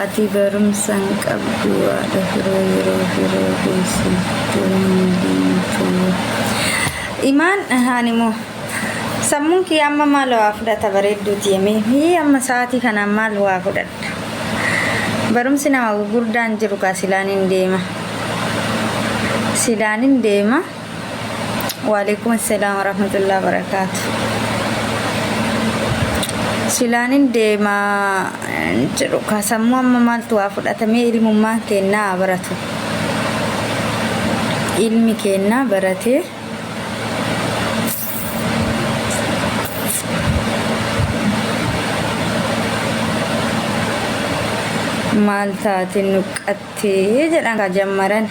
Ati barumsa hin qabdu haadha firoo yeroo firoo geessistu hin deemtu. Imaan ani moo sammuun kiyya amma maal waa fudhata bareedduuti yemee hii amma sa'aatii kanaan maal waa fudhadha. Barumsi nama gurguddaan jiru kaa silaan hin deema. Silaan hin deema. Waalaikum assalam warahmatullahi wabarakatuh. Silaanin deema jedhu ka sammuu amma maaltu waa fudhatamee ilmummaan keennaa haa baratu. Ilmi keennaa baratee maal taate nuqqattee jedhan ka jammaran.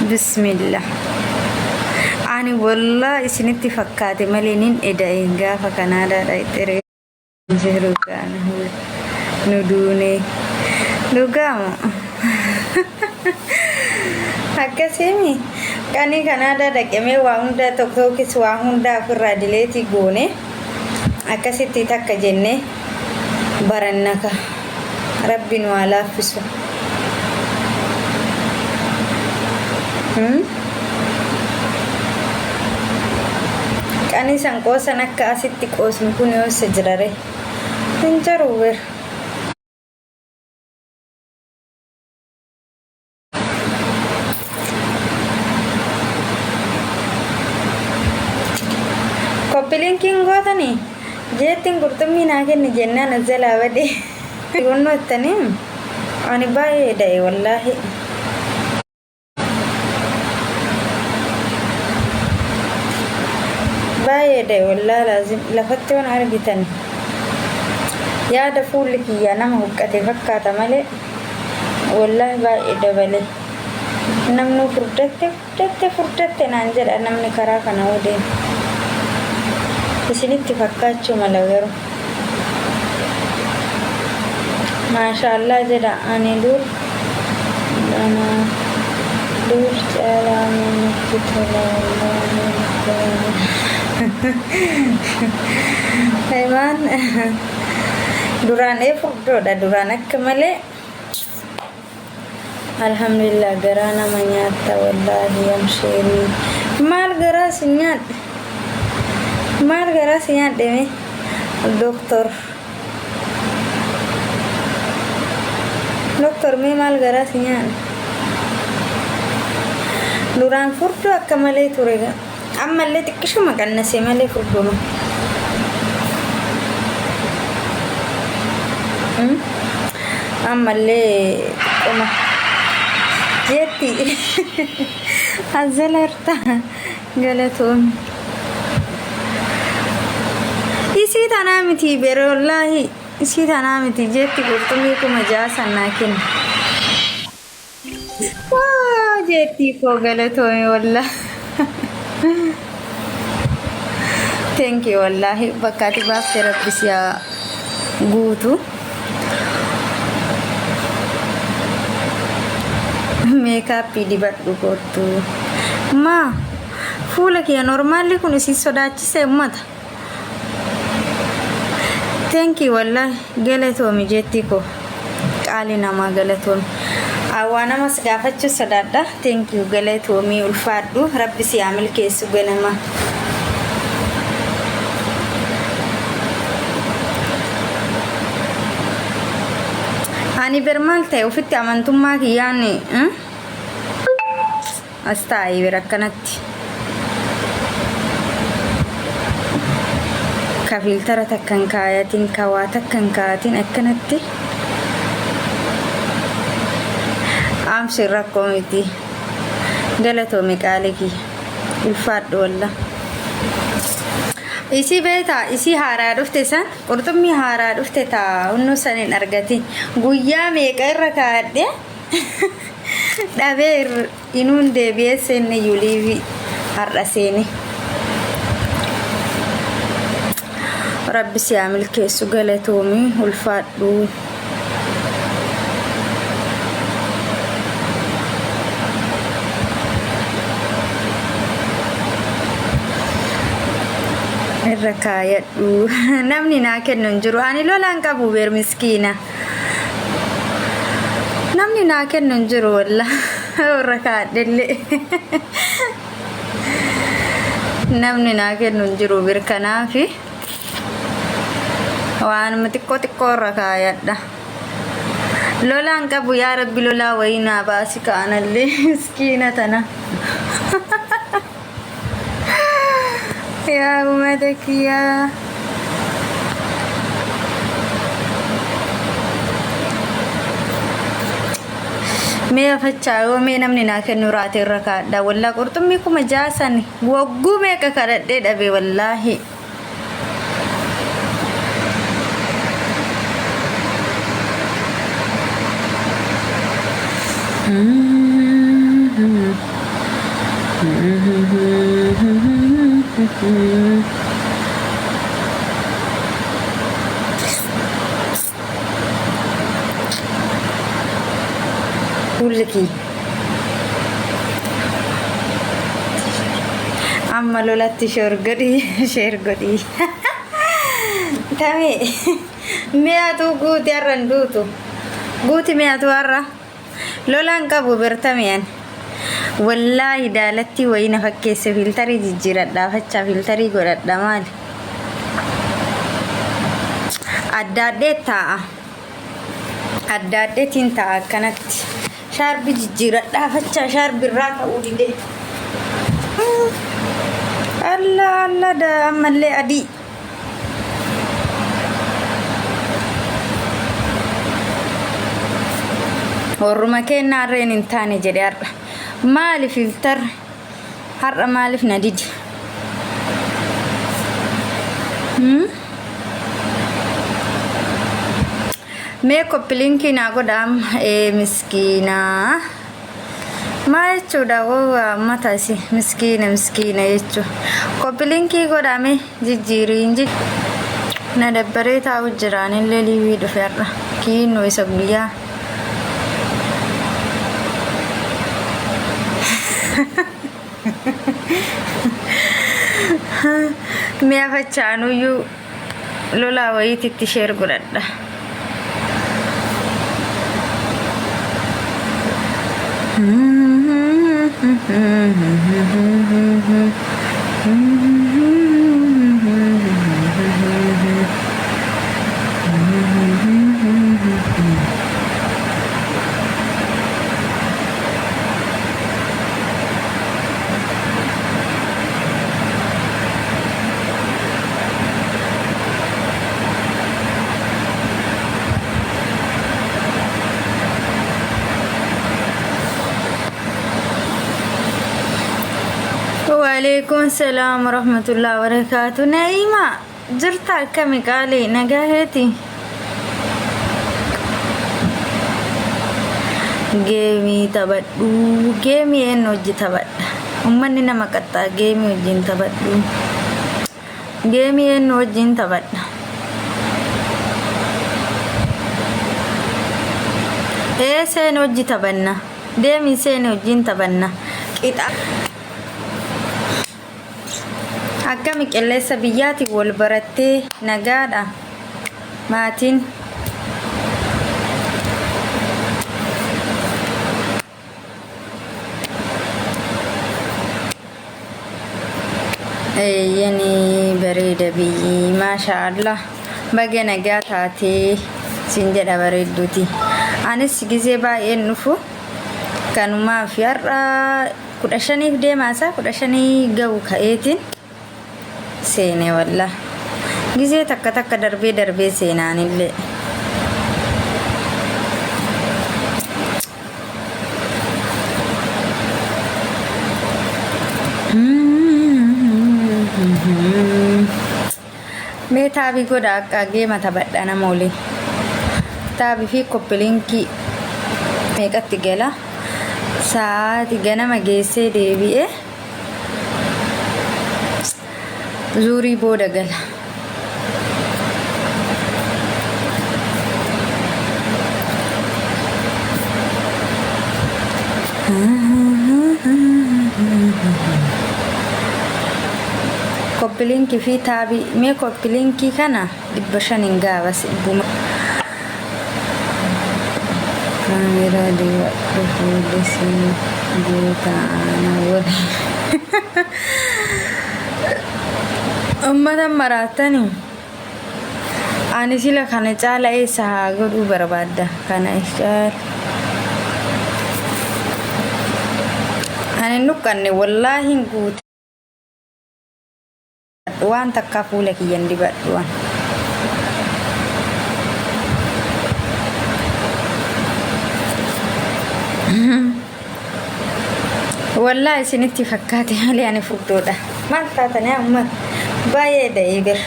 Bismillah. Ani wallah isinitti fakkaate malee nin eda'e gaafa Kanaadaa dhaqxeree jiru gaana nu duune dhugaama. Akkasiimi qanii Kanaadaa dhaqemee waa hundaa tokko tokkis waa hundaa ofirraa dileetii goone akkasitti takka jenne barannaka rabbi nu haa laaffisu. Qanii san qoosan akka asitti qoosnu kun yoo isa jirare hin jiru bir. Koppilinkiin gootanii jeettiin qurxummii naa kenni jennaan as jalaa bade. Wannoo ittanii ani baay'ee da'e wallaahi. Baay'ee da'e wallaahi laazim lafatti waan argitan yaada fuulli kiyyaa nama huqqate fakkaata malee wallaahi baay'ee dabale. Namnuu furdatte furdatte furdatte naan jedha namni karaa kana yoo deemu. Isinitti fakkaachuu mala garuu. Maashaallah jedha ani dur dhana dur caalaa natti tola wallaahi. Imaan duraan ee furdoodha duraan akka malee. Alhamdulillah garaa nama nyaatta wallaahi amsheerii maal garaa si nyaadhe maal garaa si nyaadhe mee doktor doktor mee maal garaa si nyaadhe duraan furdoo akka malee ture ammallee xiqqishuma qannasee malee furduma. Ammallee xiqquma jetti azzalarta galatoomi. Isii tanaa miti bere wallaahi isii tanaa miti jetti qurxummii 6000 sannaa kenna. Waa jeettii koo galatoomi wallah. Thank you wallahi bakka ati baafte rabbi si haa guutu. Meekaappii dibadhu kottu. Maa fuula kiyya normaalli kun isin sodaachise ummata. Thank you wallahi galatoomi jeettii koo qaali namaa galatoomi. Waa namas gaafachuu sodaadha. Thank you galatoomi ulfaadhu rabbi si haa milkeessu ganama. Ani ber maal ta'e ofitti amantummaa kiyyaan as taa'ee bira akkanatti. Ka fiiltara takka hin kaayatin, ka waa takka hin kaayatin akkanatti. Amshir rakkoo miti. Galatoomi qaalii kiyya. Ulfaadhu wallah. Isii beektaa isii haaraa dhufte san qurxummii haaraa dhufte taa hunnuu san hin argatin guyyaa meeqa irra kaa'adhe dhabee inuun deebi'ee seenne yuliivi har'a seene. Rabbi si haa milkeessu galatoomi ulfaadhu. Irra kaayadhu namni naa kennu hin jiru ani lolaan qabu beer miskiina. Namni naa kennu hin jiru walla warra kaadhellee. Namni naa kennu hin jiru bir kanaafi waanuma xiqqoo xiqqoo irra kaayadha. Lolaan qabu yaa rabbi lolaa wayii naa baasi kaanallee miskiina tana. Yaa uummata kiyyaa. Mee afachaa yoo mee namni naa kennu raate irra kaadha. Wallaa qurxummii 6000 san wagguu meeqa kadhadhee dhabe wallaahi. Fuulli kiyya. Amma lolatti sheer godhii sheer godhii. Tamee mi'atuu guuti har'a hin duutu. Guuti mi'atuu har'a. Lolaan qabu bertameen. Wallaahi daalattii wayii na fakkeesse fiiltarii jijjiiradhaa fachaa fiiltarii godhadha maali. Addaadhee taa'a. Addaadheetiin taa'a akkanatti. Shaarbi jijjiiradhaa fachaa shaarbi irraa ka'uu didee. Allah Allah da ammallee adii. Warruma keenya harreen hin taane jedhe har'a. Maali filtarri? Har'a maaliif na didi? Mee koppiliinkii naa godha amma. Ee miskiinaa. Maa jechuudha gowwaa ummata isi miskiina miskiina jechuu. Koppiliinkii godhame jijjiiriin jij. Na dabbaree taa'u jiraanillee liivii dhufe har'a. Kiinnoo isa guyyaa. Mi'a facaanuyyuu lolaa wayiititti sheer godhadha. Waalaikum salaam warahmatullahi wabarakatuh. Naima jirta akkami qaali nagaa keeti? Geemii taphadhu. Geemii eenyu hojii taphadha? Uummanni nama qaxxaa geemii wajjin taphadhu. Geemii eenyu wajjin taphadha? Ee seen hojii taphanna. Deemii seen wajjin taphanna. Qixa. Akkami qilleessa biyyaatiin wal barattee nagaadha maatiin. Eeyyanii bareeda biyyi maasha Allah baga nagaa taatee siin jedha bareedduuti. Anis gizee baay'een dhufu kanumaaf har'a 15f deemaa isaa 15 ga'u ka'eetiin seene wallah. Gizee takka takka darbee darbee seenaanillee. Mee taabii godha akka geema taphadha nama waliin. Taabii fi koppilinkii meeqatti gala? Sa'aati ganama geessee deebi'ee zuurii booda gala. Koppilinkii fi taabii mee koppilinkii kana 500 hin gaabas dhibbuma. Kaameeraa dibadhu fuulli si guuta ana waliin. Ummata maraattani. Ani sila kana caala eessa haa godhuu barbaadda kana caala. Ani hin nuqqanne wallaahi hin guute. Waan takkaa fuula kiyya hin dibadhu an. Wallaahi isinitti fakkaate malee ani furdoodha. Maal taatanii amma baay'ee da'ee bir.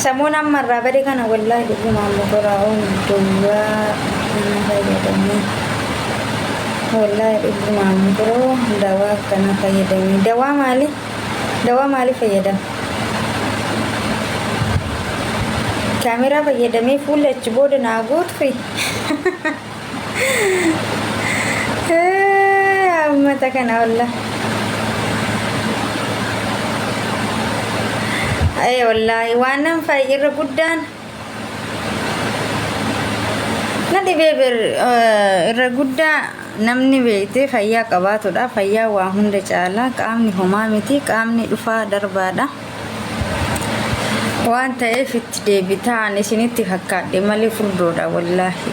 Samuun amma irraa bade kana wallaahi dhugumaan motoraa duwwaa kana fayyadamee. Wallaahi dhugumaan motoroo dawaa kana fayyadamee. Dawaa maali? Dawaa maalii fayyadama? Kaameraa fayyadamee fuula achi booda naa guutufi. Uummata kana wallah. Ee wallaahi waan nan fa'i irra guddaan na dhibee bir irra guddaa namni beektee fayyaa qabaatudha. Fayyaa waa hunda caala. Qaamni homaa miti. Qaamni dhufaa darbaadha. Waan ta'eef itti deebitaa ani isinitti fakkaadhe malee furdoodha wallaahi.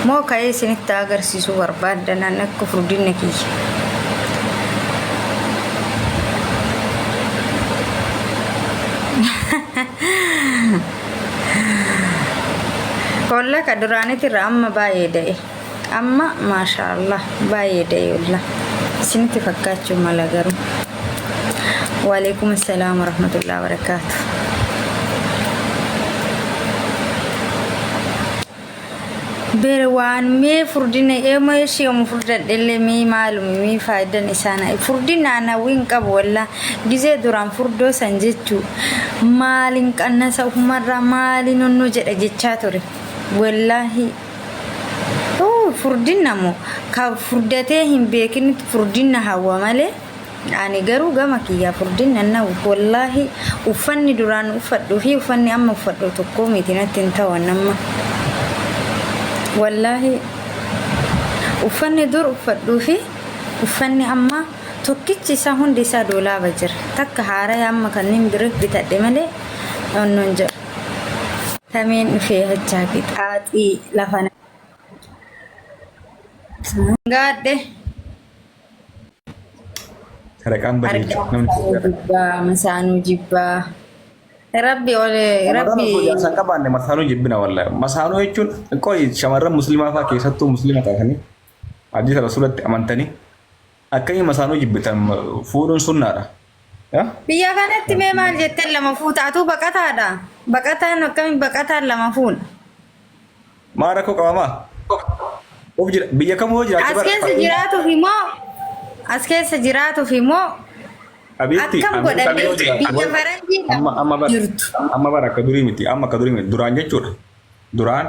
Moo ka'ee isinitti agarsiisuu barbaaddan an akka furdinna kiyya. Holla ka duraanitirra amma baay'ee da'e. Amma maashaallah baay'ee da'e wallah. Isinitti fakkaachuu mala garuu. Waalaikum assalaam warahmatullahi wabarakaatu. Bere waan mee furdina eema ishii omu furdadhellee mee maalumi mee faayidan isaana furdina ana hawwiin qabu wallaa gizee duraan furdoo san jechuu maalin qannasa ufumarraa maalin onno jedha jechaa ture wallaahi furdinna moo ka furdatee hin beekinitti furdinna hawwa malee ani garuu gama kiyyaa furdinna hin hawwu wallaahi uffanni duraan uffadhuu fi uffanni amma uffadhu tokkoo miti natti hin ta'an amma wallaahi uffanni dur uffadhuu fi uffanni amma tokkichi isaa hundi isaa doolaaba jira takka haaraya amma kanneen bira bitadhe malee onnoon jedhu Tameen dhufee hachaa qixaaxii lafa gaadhe. Sadaqaan badii jechuudha. Namni Argaa jibbaa masaanuu jibbaa. Rabbi ole Shamarran rabbi osoo jaarsa hin qabaanne masaanuu jibbina wallahi. Masaanuu jechuun qoyi shamarran musliimaa fa'aa keessattuu musliima taatanii hadiisa rasuulatti amantanii akkamii masaanuu jibbitan fuudhuun sunnaadha. Yaa? Biyya kanatti mee maal jettan lama fuuta atuu baqataadha. Baqataan akkamiin baqataan lama fuudha. Maa rakkoo qaba maa? Of jira biyya kamuu yoo jiraatte As bara keessa jiraatuuf immoo as keessa jiraatuuf immoo Abiitti akkam Ameerikaa godhanii yoo jiraatte biyya faranjii amma lama amma bara jirtu. amma bara akka durii miti amma akka durii miti duraan jechuudha. Duraan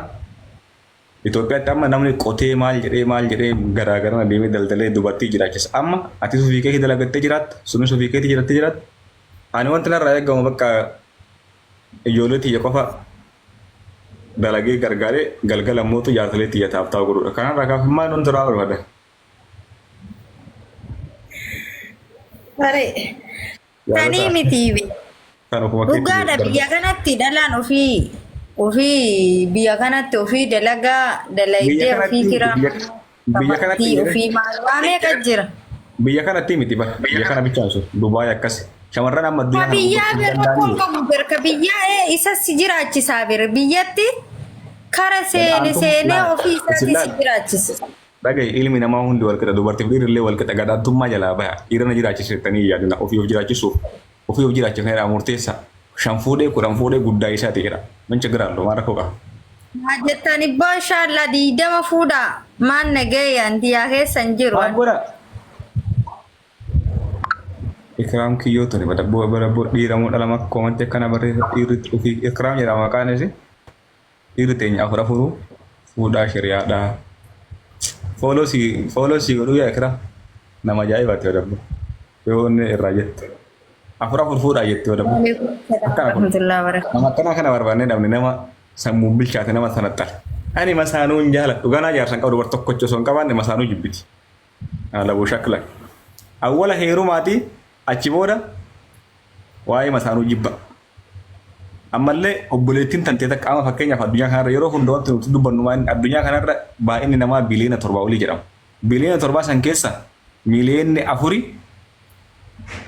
Itoophiyaatti amma namni qotee maal jedhee maal jedhee garaa garana deemee daldalee dubartii jiraachisa. Amma atis ofii keetii dalagattee jiraatta, sunis ofii keetii jiraattee jiraatta. Ani wanti narraa eegamu bakka ijoollee tiyya qofa dalagee gargaaree galgala mootu jaarsolee tiyya taaf taa'u godhuudha. Kanarraa kaaf maal wanti irraa barbaada? Saree. Sanii Jaalata miti be. kan ofuma keetti Dhugaadha biyya barbaada. kanatti dhalaan ofii ofii biyya kanatti ofii dalagaa Biyya dalaydee kanatti ofii miti kiraa biyya biyya kanatti kafaltii jedhee ofii maal waa meeqa jira. biyya kanatti miti bara biyya kana bichaan sun Dubaay akkas shamarran amma Ka addunyaa kana biyyaa guddachuu ber rakkoon danda'anii qabu ber ka biyyaa ee isa si jiraachisaa ber biyyatti kara seene gadhaantum seenee laal ofii isin isaatii si laal jiraachisa. dhagaye ilmi namaa hundi wal qixa dubartiif dhiirri illee wal qixa gadhaantummaa jalaa baha dhiira na jiraachisa jettanii hin yaadina ofii of jiraachisuuf ofii of jiraachifneedha murteessa shan fuudhee kudhan fuudhee guddaa isaati jedha mancha giraalloo maal rakkoo qaba. Maa jettan ibboo inshallah 20 fuudhaa maan nagaya antiyaa keessa hin jiru. Maal godha? Ikraam kiyyoo tuni badabboo badabboo dhiira moo dhala makka koomantii akkana barreessa dhiirri ofii ikraam jedhama maqaan isii dhiirri teenya afur afuruu fuudhaa shiriyaadhaa. Fooloo si godhuu yaa ikraam nama ajaa'ibaati badabboo yoo inni irraa jette afur afur fuudhaa jette badabboo Waalaikum salaam akkana kun warahmatullahi wabarakatuh. nama akkanaa kana barbaannee dhabne nama sammuun bilchaate nama sanaxxale. Ani masaanuu hin jaaladhu. Ganaa jaarsa hin qabu dubartii tokkocha osoo hin qabaanne masaanuu jibbiti. Alaboo shakla. Awwala heerumaati achi booda waa'ee masaanuu jibba. Ammallee obboleettiin tantee takka amma fakkeenyaaf addunyaa kanarra yeroo hunda wanti nuti dubbannu maal addunyaa kanarra baay'inni namaa biliyoona 7 olii jedhama. Biliyoona 7 san keessa miiliyoonni 4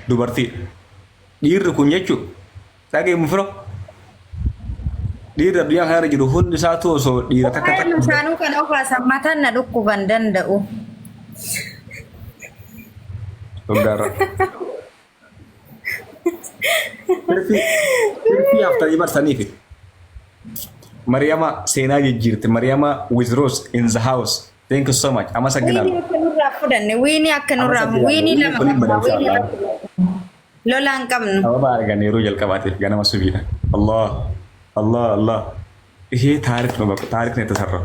dubartiidha. Dhiirri kun jechuun dhageemu firo. Dhiirri addunyaa kanarra jiru hundi isaatu osoo dhiira takka Waa'ee takka masaanuu kana ofaasan mataan na dhukkuban danda'u. Dhuggaarra. Tirfii tirfii haftanii barsaniifi. Mariyama seenaa jijjiirte. Mariyama with Rose in the house. Thank you so much. Wiinii Amasaginallo. akka nurraa fudhanne, wiinii akka nurraa, Amasaginallo. wiinii Wiinii lama kun hin qabna, badan wiinii inshallah. lama. Lola hin qabnu. Sababa argan yeroo jalqabaatiif ganama subiidha. Allah Allah Allah. ይሄ ታሪክ ነው። በቃ ታሪክ ነው የተሰራው።